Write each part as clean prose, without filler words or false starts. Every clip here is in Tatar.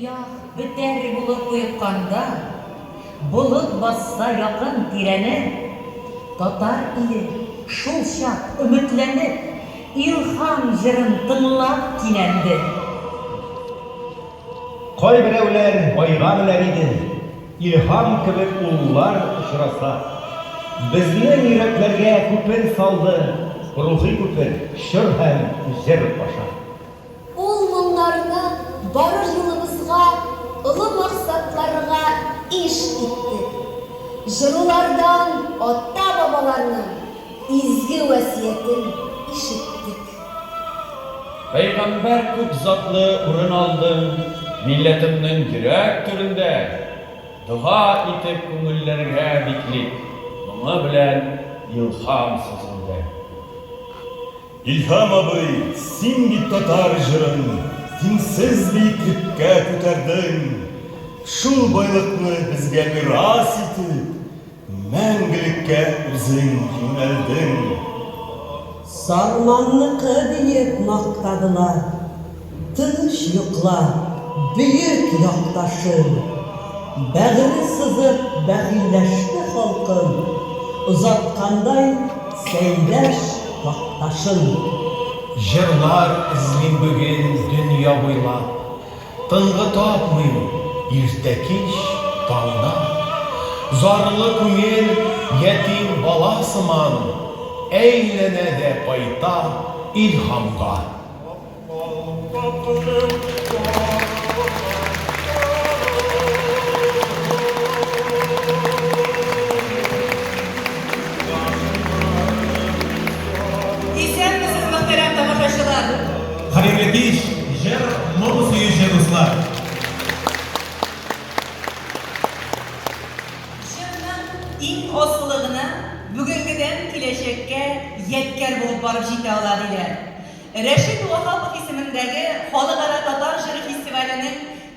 Дөнья бетәр булып боекканда, Болыт басса якын тирәне, Татар иле шул чак өметләнеп, Илһам җырын тыңлап кинәнде. Кайберәүләр байга менәр иде, Илһам кебек уллар очраса. Безнең йөрәкләргә күпер салды Рухи күпер, чор һәм җыр аша. Ул моңнарны барыр юлыбызга, олы максатларга иш иттек. Җырулардан ата-бабаларның изге васыятен ишеттек. Пәйгамбәр күк затлы урын алдың Милләтемнең йөрәк түрендә. Дога итеп күңелләргә биклик Моңы белән илһам сүзендә. Илһам абый, син бит татар җырын Тиңсез биеклеккә күтәрдең. Шул байлыкны безгә мирас итеп, Мәңгелеккә үзең юнәлдең. Сарманныкы диеп мактадылар. Тыныч йокла, бөек якташым! Бәгыре сызып бәхилләште халкым, Озаткандай Сәйдәш такташын. Җырлар эзлим бүген дөнья буйлап, Тынгы тапмыйм иртә-кич, таңда. Зарлы күңел ятим бала сыман, Әйләнә дә кайта илһамга. Исәнмесез, мөхтәрәм тамашачылар! Хәерле кич, җыр, моң сөюче дуслар! Җырның иң асылы гына бүгенгедән киләчәккә ядкәр булып барып җитә ала, диләр. Рәшит Ваһапов исемендәге Халыкара татар җыры фестиваленең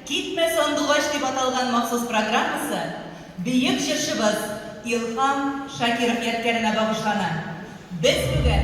Китмә, сандугач дип аталган махсус программасы бөек җырчыбыз Илһам Шакиров ядкәренә багышлана. Без бүген.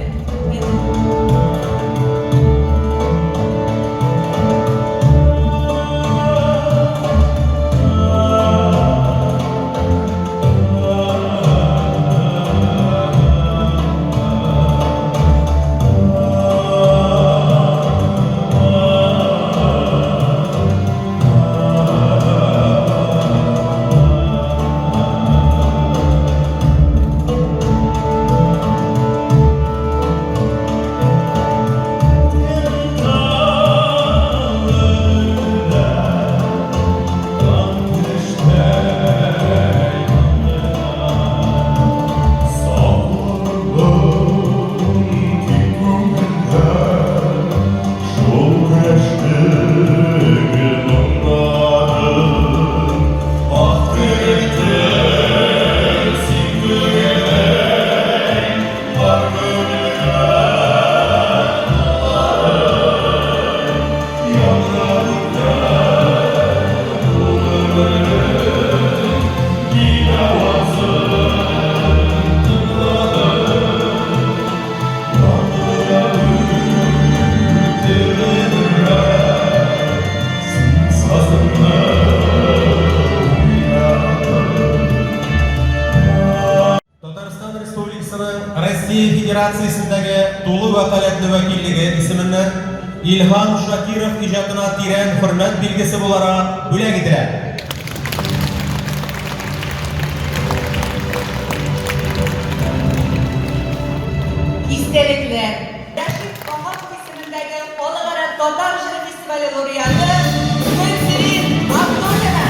Татарстан Республикасының Россия Федерациясендәге тулы вәкаләтле вәкиллеге исеменнән Илһам Шакиров иҗатына тирән хөрмәт билгесе буларак бүләк ителә. Истәлекле Рәшит Ваһапов исемендәге Халыкара татар җыры фестивале лауреаты Гөлсирин Абдуллина!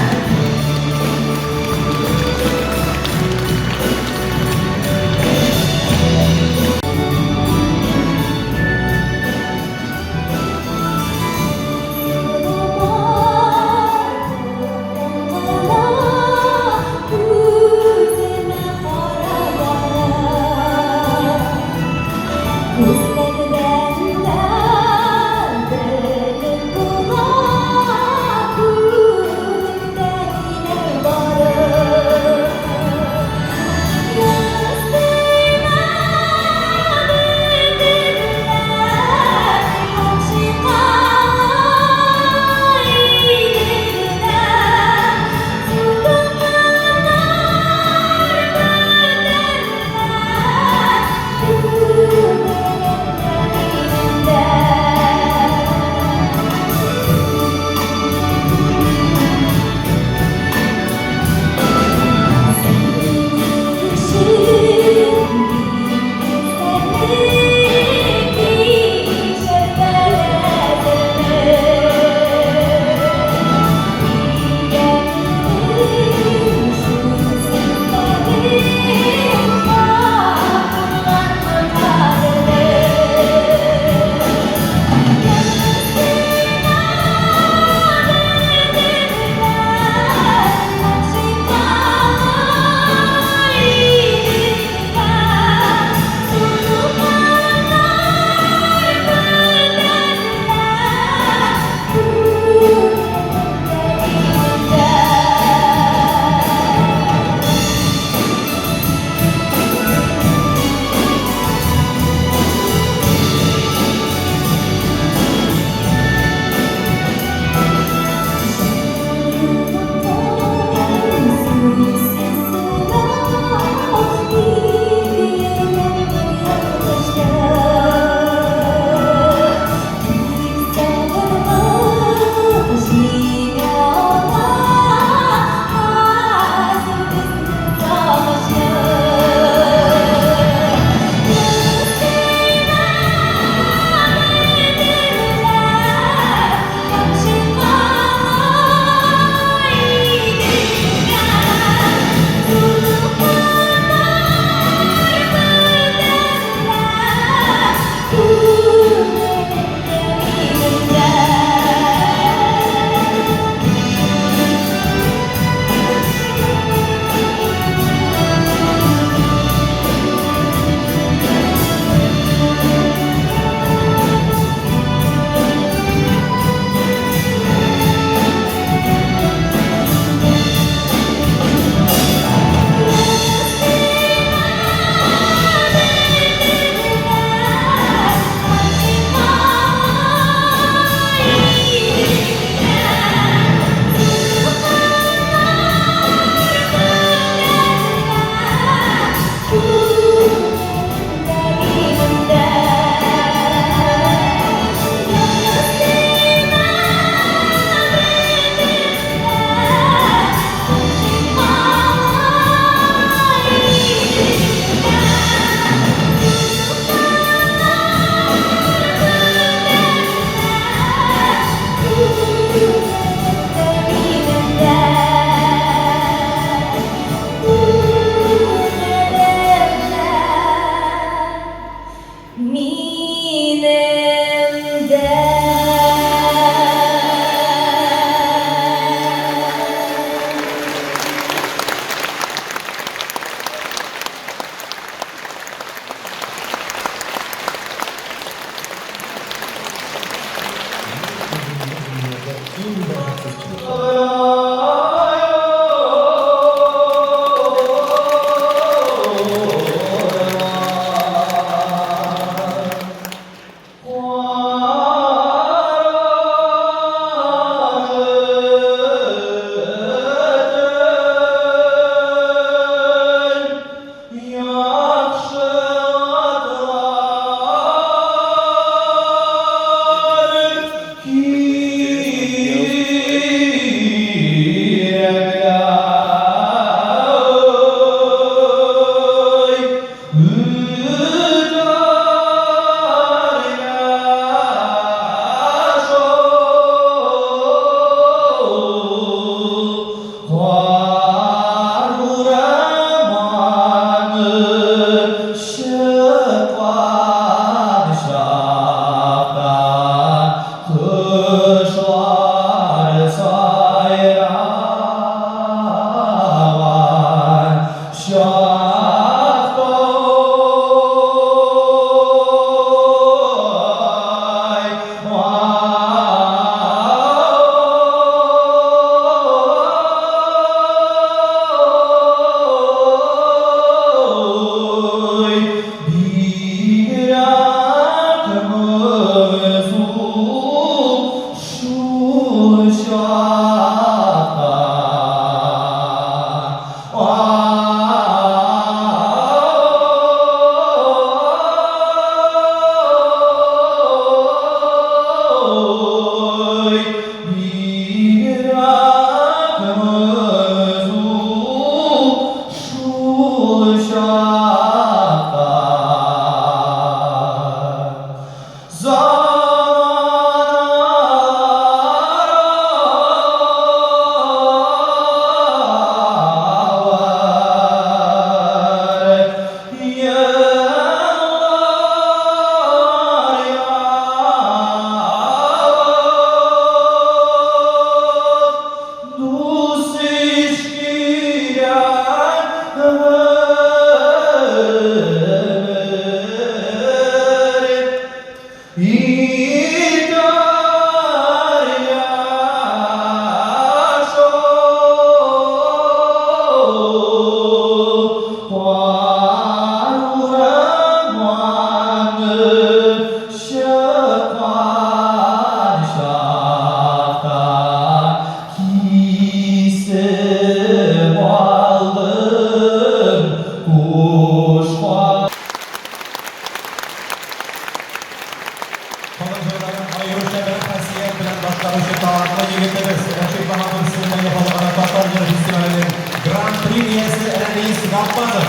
Халык җырларын аеруча бер хасият белән башкаручы талантлы егетебез Рәшит Ваһапов исемендәге халыкара татар җыры фестиваленең Гран-при иясе Рәмис Габбазов.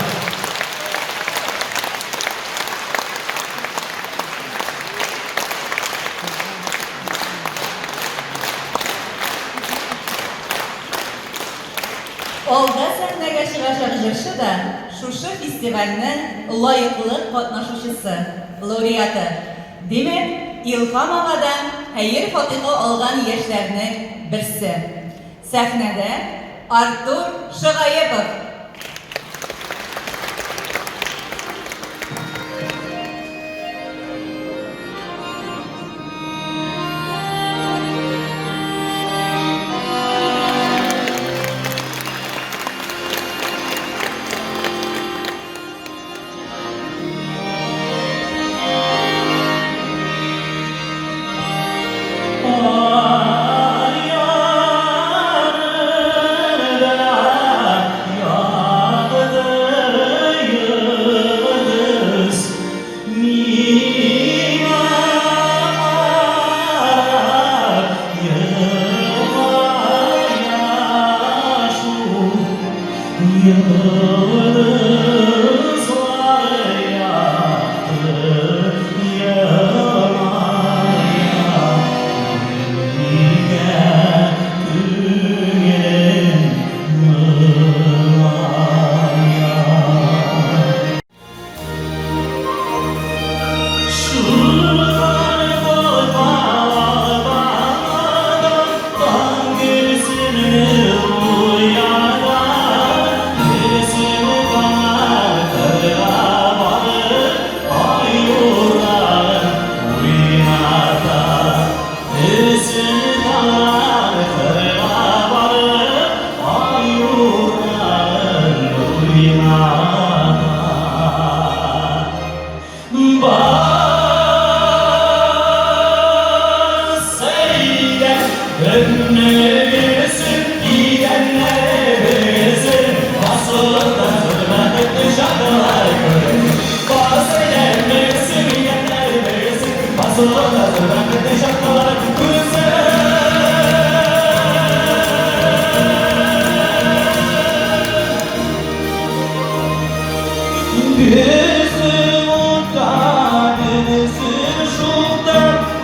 Алда сәхнәгә чыгачак җырчы да шушы фестивальнең лаеклы катнашучысы, лауреаты. Димәк, Илһам агадан хәер-фатыйха алган яшьләрнең берсе. Сәхнәдә Артур Шөгаепов! Ай ярында Йөзем утта, өнесем шунда,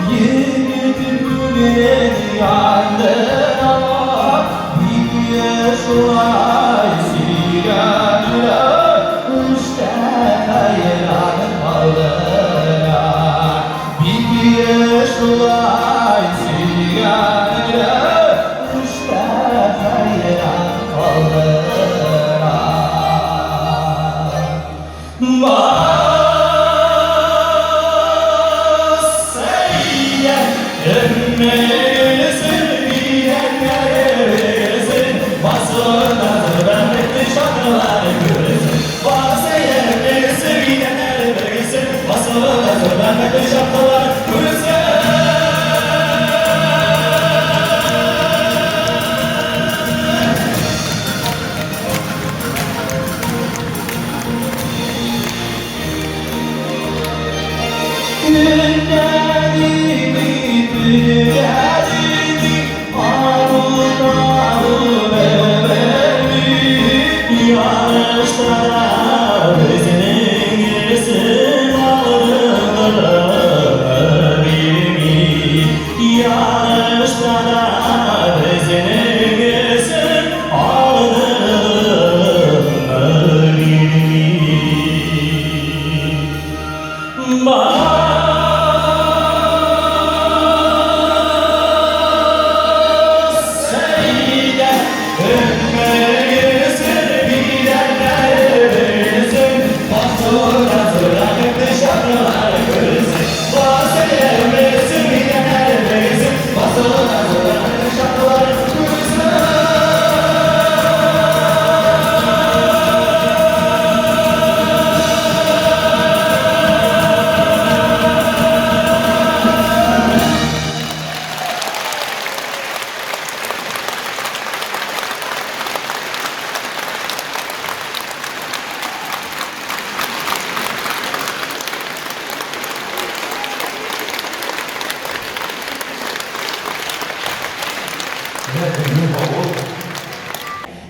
Егетем күңелен яндыра. Бик еш шулай сөйгәннәр, Эштә хәйран калдыра. Бик еш шулай сөйгәннәр, Эштә хәйран калдыра.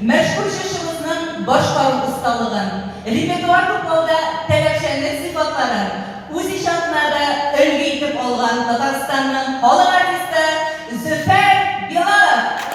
Мәшһүр җырчыбызның башкару осталыгын, репертуар туплауда таләпчәнлек сыйфатларын үз иҗатына да өлге итеп алган Татарстанның халык артисты Зөфәр Билалов!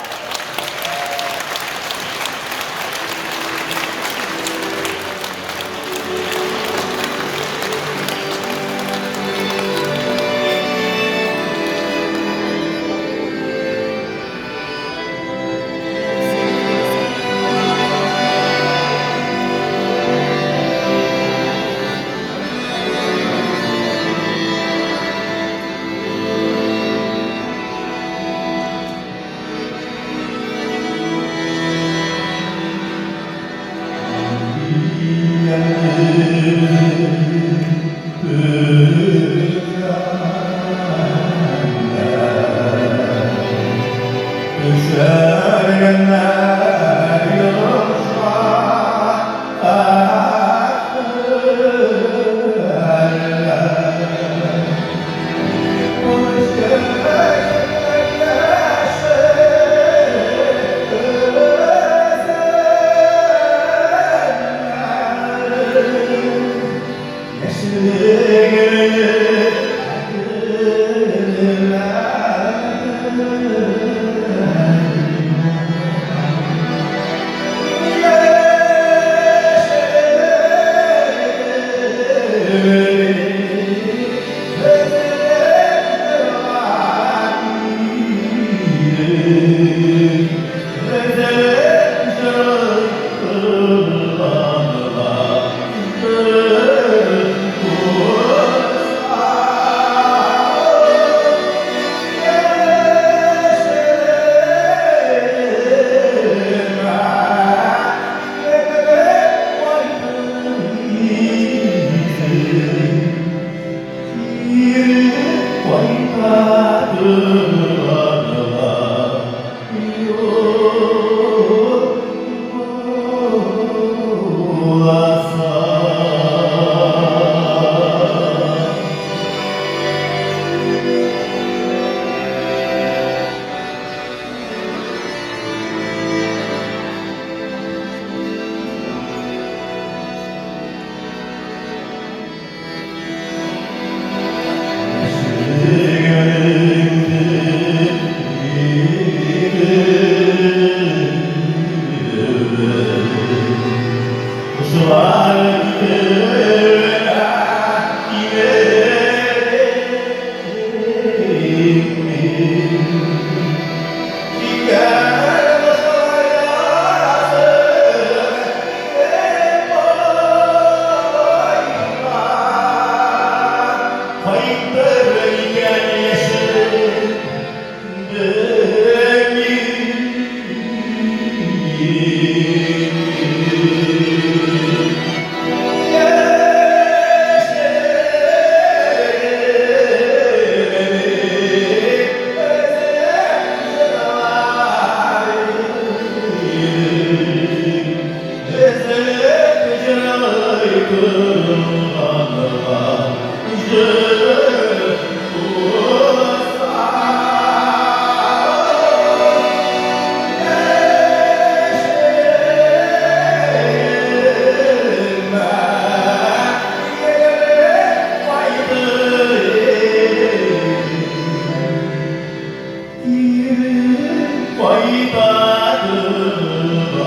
Кайта туганнар,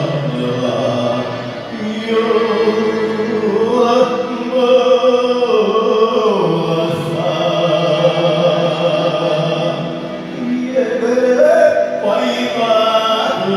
юк булса. Йөгереп кайта туганнар,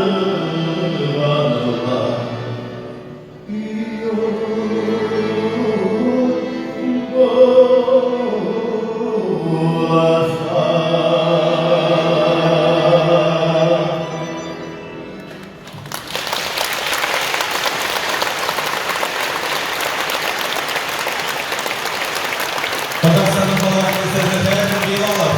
Татарстанның халык артисты Зөфәр Билалов.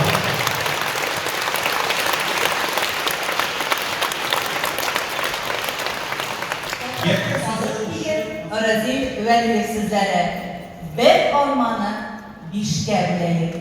Разил Вәлиев сүзләре. Бер алманы бишкә бүләек.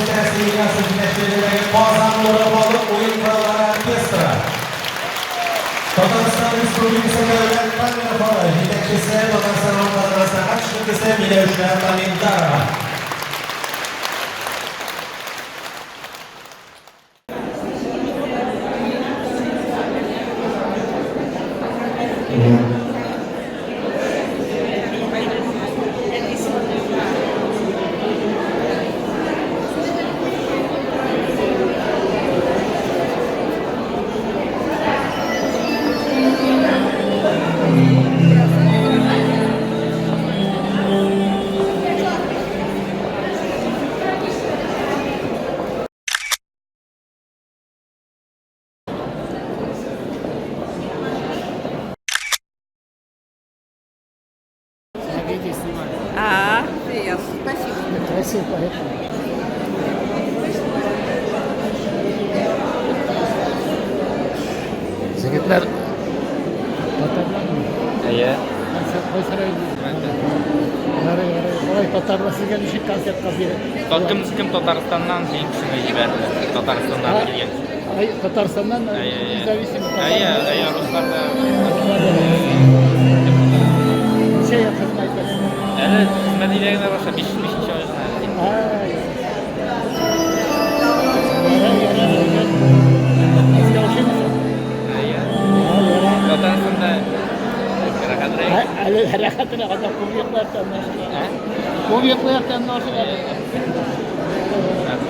җитәкчесе Рәсим Ильясов җитәкчелегендәге Казан нуры халык уен кораллары оркестры. Татарстан Республикасы Дәүләт камера хоры, җитәкчесе Татарстанның атказанган сәнгать эшлеклесе Миләүшә Талимдарова. А, привет. Спасибо. Красиво поехали. Егетләр татарлармы? Әйе. Концерт кайсы районда? Ярый, ярый. Алай татарлар сезгә ничек концертка бирә? Кем кем Татарстаннан җыен кешене җибәрде. Татарстаннан килгән. Ай, Татарстаннан Әйе, әйе. независимо. Әйе, әйе, руслар да. Ничә ел хезмәт итәсез? Әле хезмәт итә генә башлап 5 нче ай гына. Ай. Ярар, ярар, әйбәт. Сезгә ошыймы соң? Әйе. Татарстанда рәхәтрәк. Әле рәхәтрәк, анда күп йоклар тәмле. Күп йоклар тәмле ашыйлар.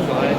Шулай.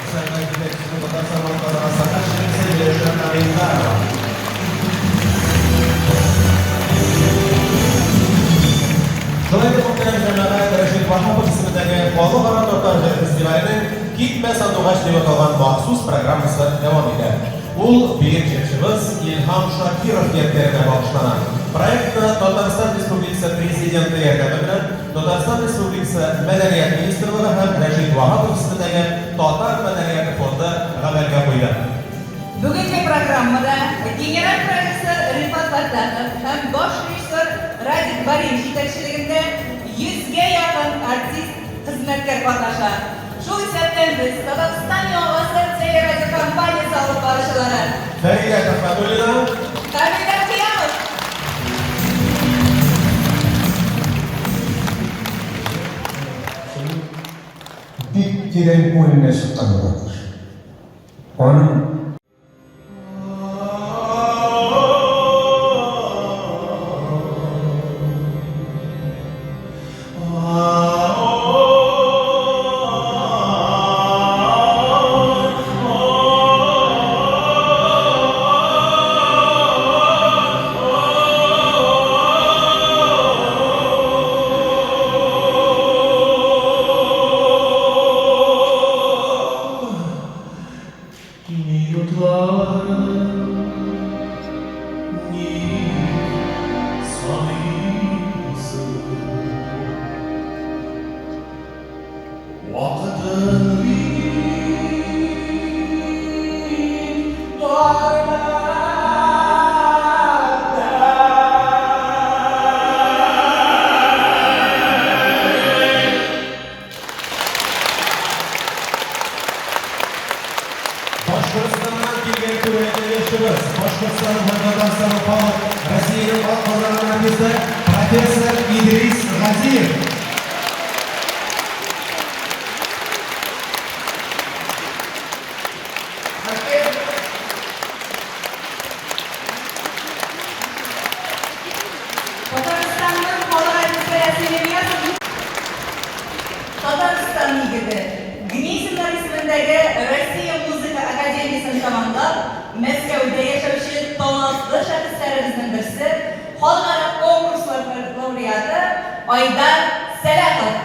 Сәнгать җитәкчесе Татарстанның атказанган сәнгать җитәкчесе Миләүшә Гыйльдарова. Шулай итеп, мөхтәрәм җәмәгать, Рәшит Ваһапов исемендәге Халыкара татар җыры фестиваленең Китмә, сандугач дип аталган махсус программасы дәвам итә. Ул бөек җырчыбыз Илһам Шакиров ядкәренә багышлана. Проектны Татарстан Республикасы Президенты ярдәме белән Татарстан Республикасы Мәдәният министрлыгы һәм Рәшит Ваһапов исемендәге Татар мәдәнияте фонды гамәлгә куйды. Бүгенге программада генераль продюсер Рифат Фәттахов һәм баш режиссер Радик Бариев җитәкчелегендә йөзгә якын артист, хезмәткәр катнаша. Шул исәптән без, Татарстан Яңа гасыр телерадиокомпаниясе алып баручылары. Фәридә Төхфәтуллина. Камилә Кыямов. Бик тирән күңеленнән чыккан яратыш. Аның. Минутларын ник саныйсың? Вакытын бит бар Башкортстаннан килгән күренекле җырчыбыз, Башкортстанның һәм Татарстанның халык, Россиянең атказанган артисты, профессор Идрис Газиев. Татарстанның халык артисты Рәсим Ильясов Татарстан егете, Гнесиннар исемендәге Россия музыка академиясен тәмамлап, Мәскәүдә яшәүче талантлы шәхесләребезнең берсе, халыкара конкурслар лауреаты Айдар Сәлахов.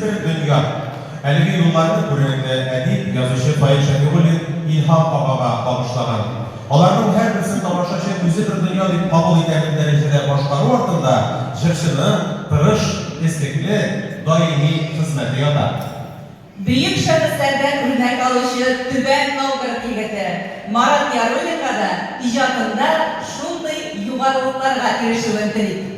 бер дөнья. Әлеге юлларны күренекле әдип, язучы Фаил Шәфигуллин Илһам абага багышлаган. Аларның һәрберсен тамашачы үзе бер дөнья дип кабул итәрлек дәрәҗәдә башкару артында җырчының тырыш, эзлекле, даими хезмәте ята. Бөек шәхесләрдән үрнәк алучы Түбән Новгород егете Марат Яруллинга да иҗатында шундый югарылыкларга ирешүен телик.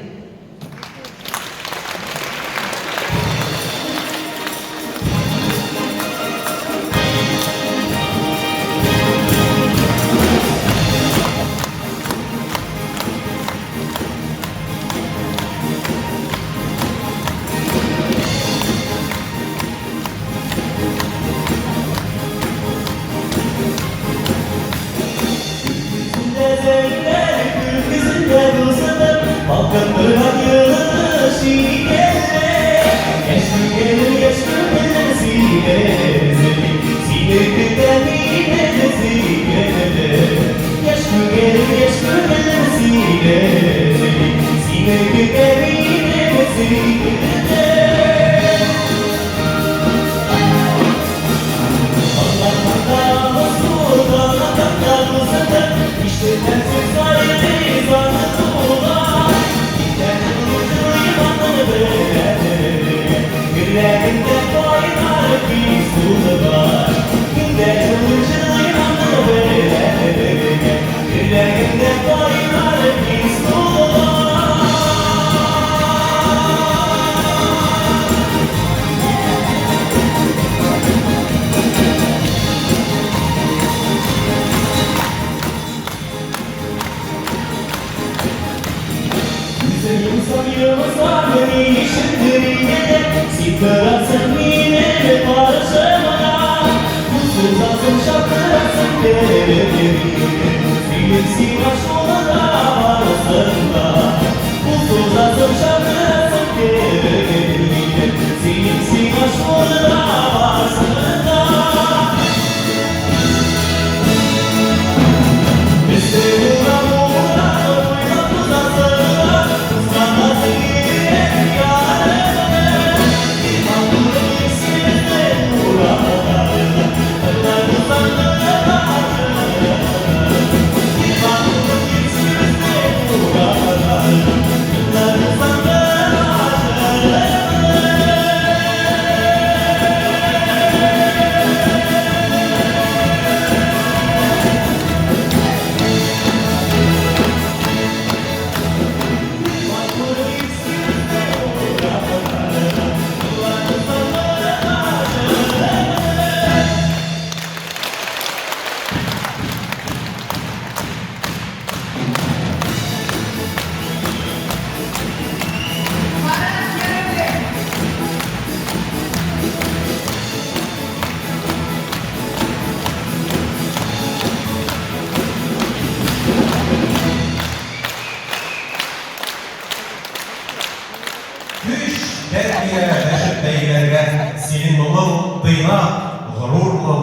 Көч, дәрт бирә дәшеп бәйгеләргә Синең моңың, тыйнак, горур моң.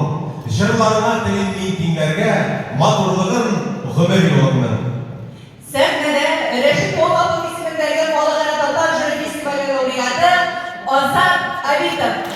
Җырларыңа телим мин тиңләргә Матурлыгын гомер юлыңның. Сәхнәдә Рәшит Ваһапов исемендәге Халыкара татар җыры фестивале лауреаты Азат Абитов.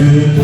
Азат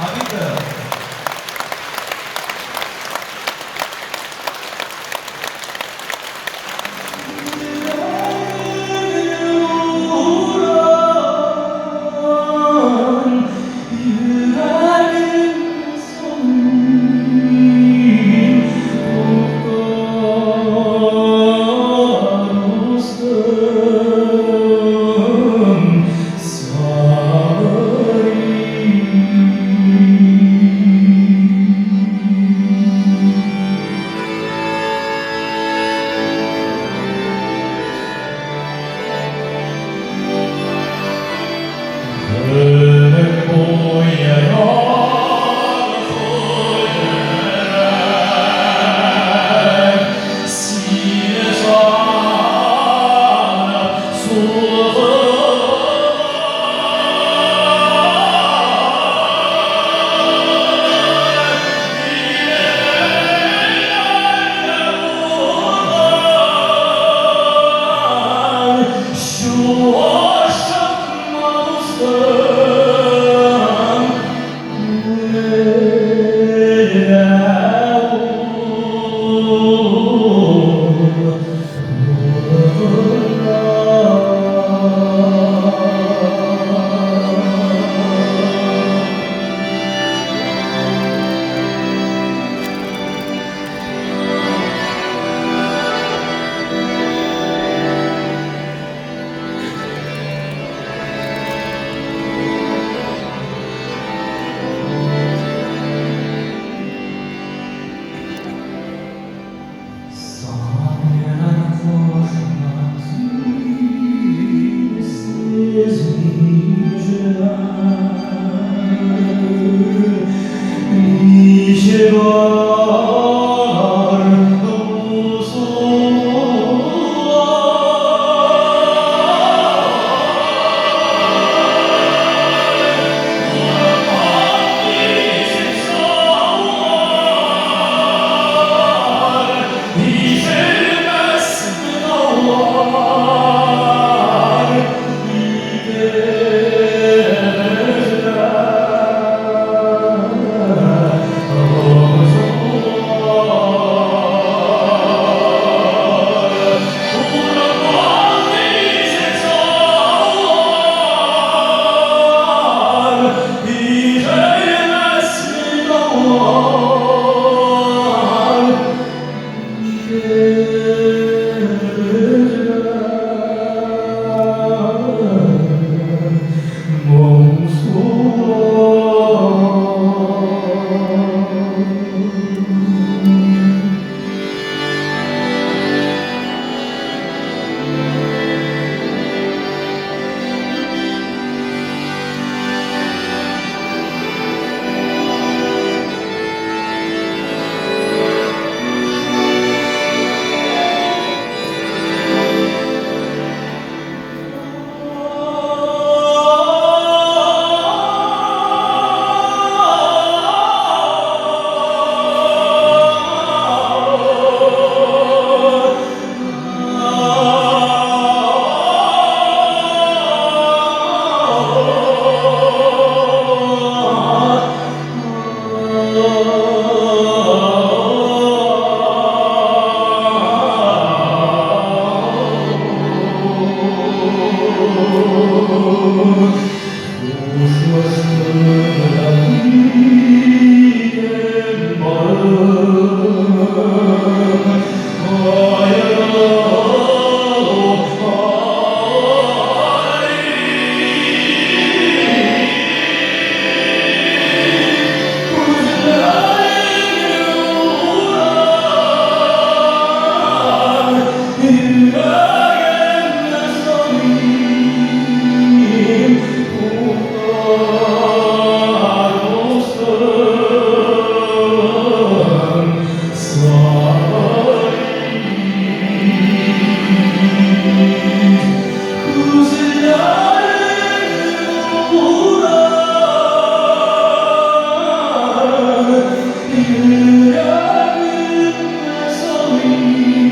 Абитов. Йөрәгемне салыйм, Тукта, дустым, салыйм. Күзләрең урар, йөрәгемне салыйм.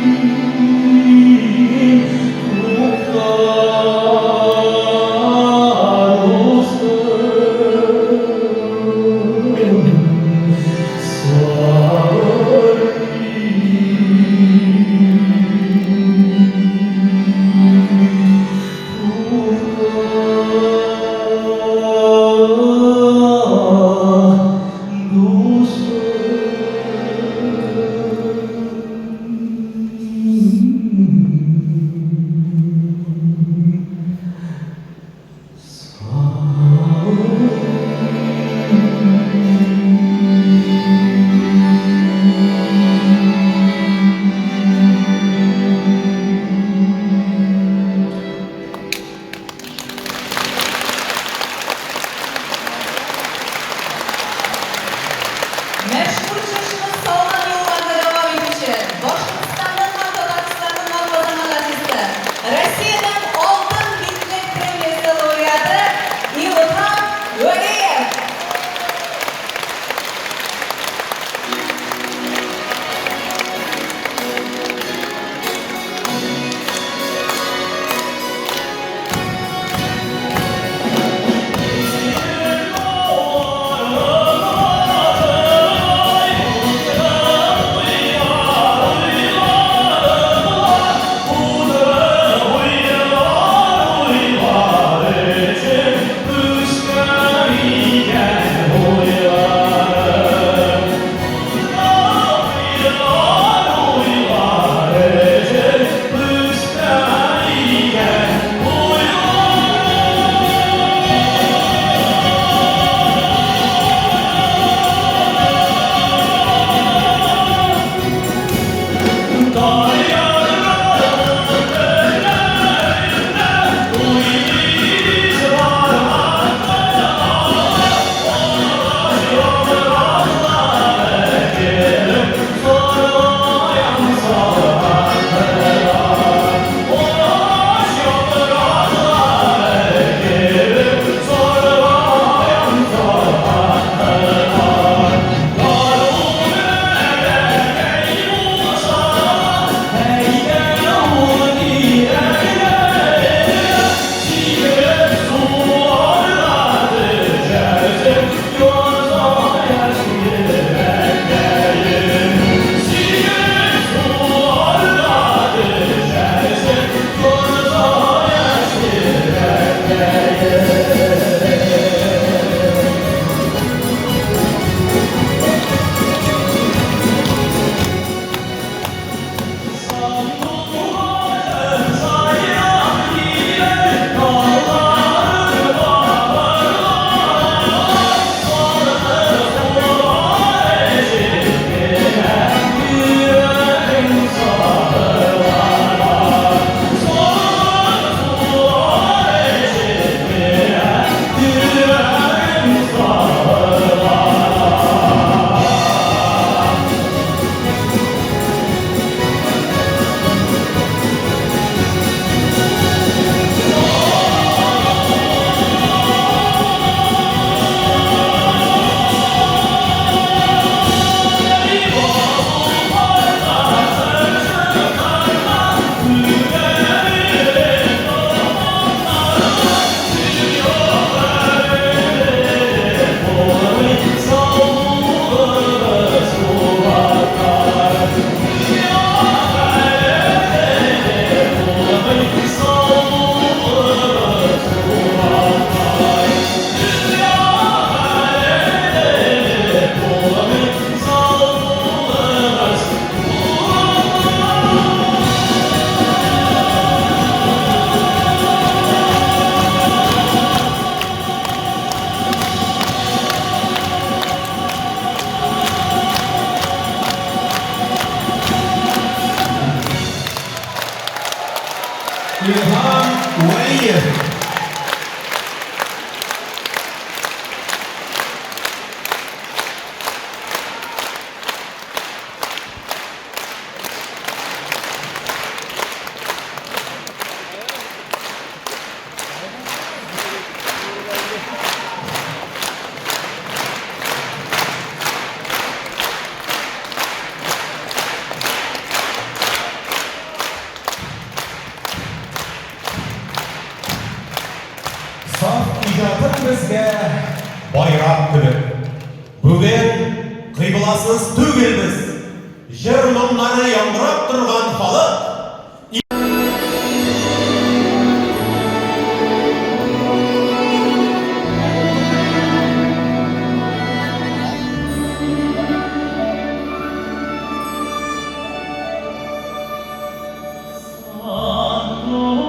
Илһам Вәлиев. Саф иҗатың безгә байрак кебек. Бүген кыйбласыз түгелбез. Җыр моңнары яңгырап торган халык. Сандугач,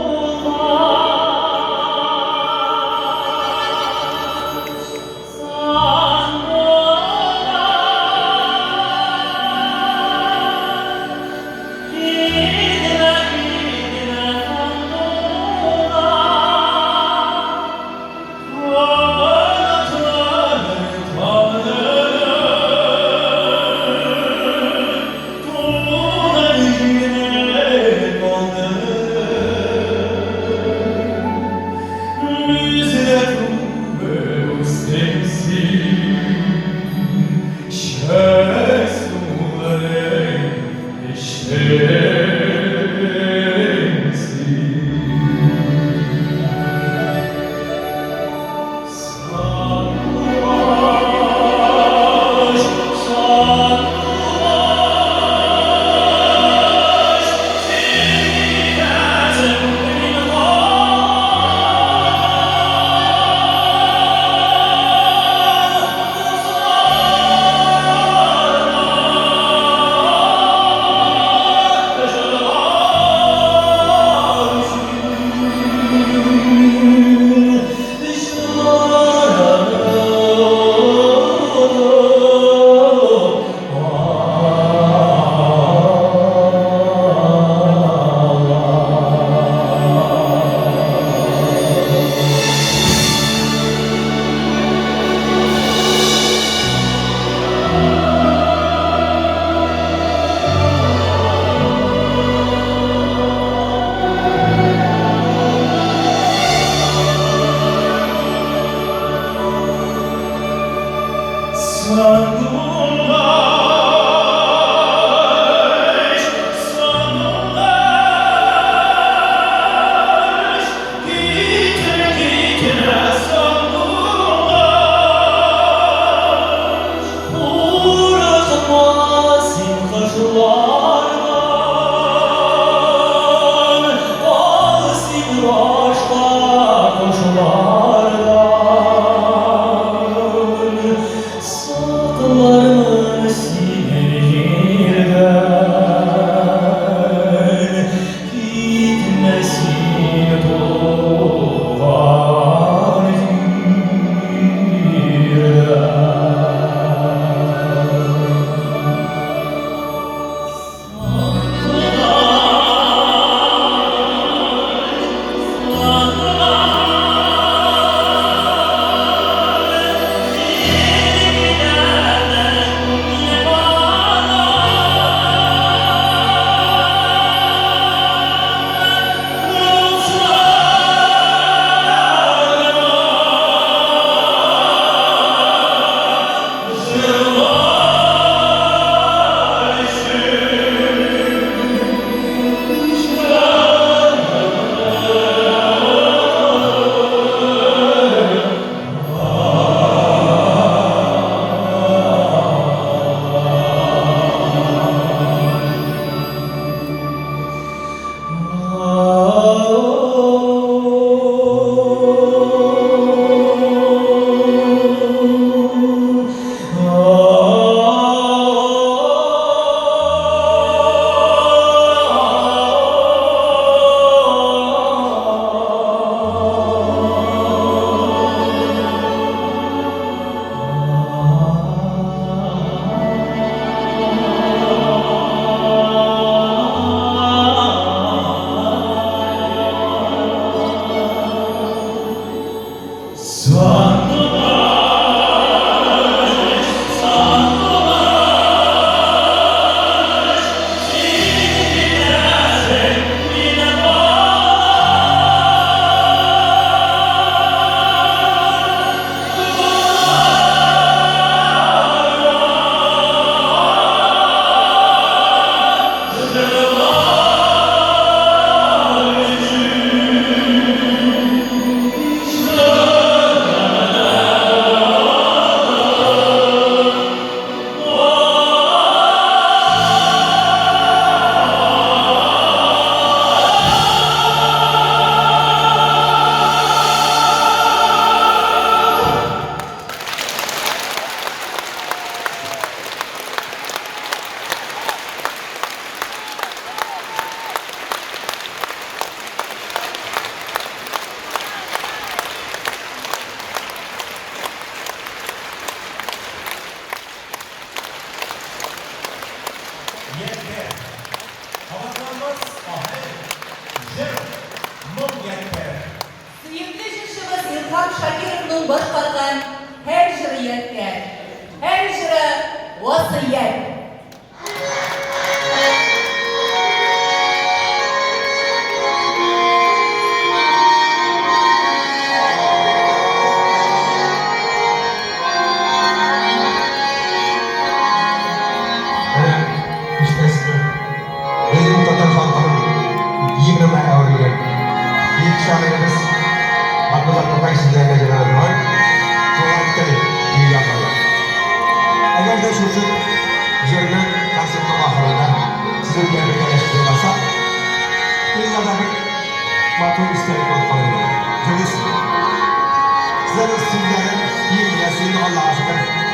Моң ядкәр. Сөекле җырчыбыз Илһам Шакировның башкарган һәр җыры ядкәр, һәр җыры васыять. Менә ишетәсезме? Безнең татар халкының гимнына әверелгән бөек шагыйребез Габдулла Тукай сүзләренә җырлана торган Туган тел көе яңгырады. Әгәр дә шушы җырны концертның ахырында сезнең белән бергәләшеп җырласак, ул да бер матур истәлек булып калыр иде. Җырлыйсызмы? Сезнең сүзләрен мин беләсез инде, Аллага шөкер.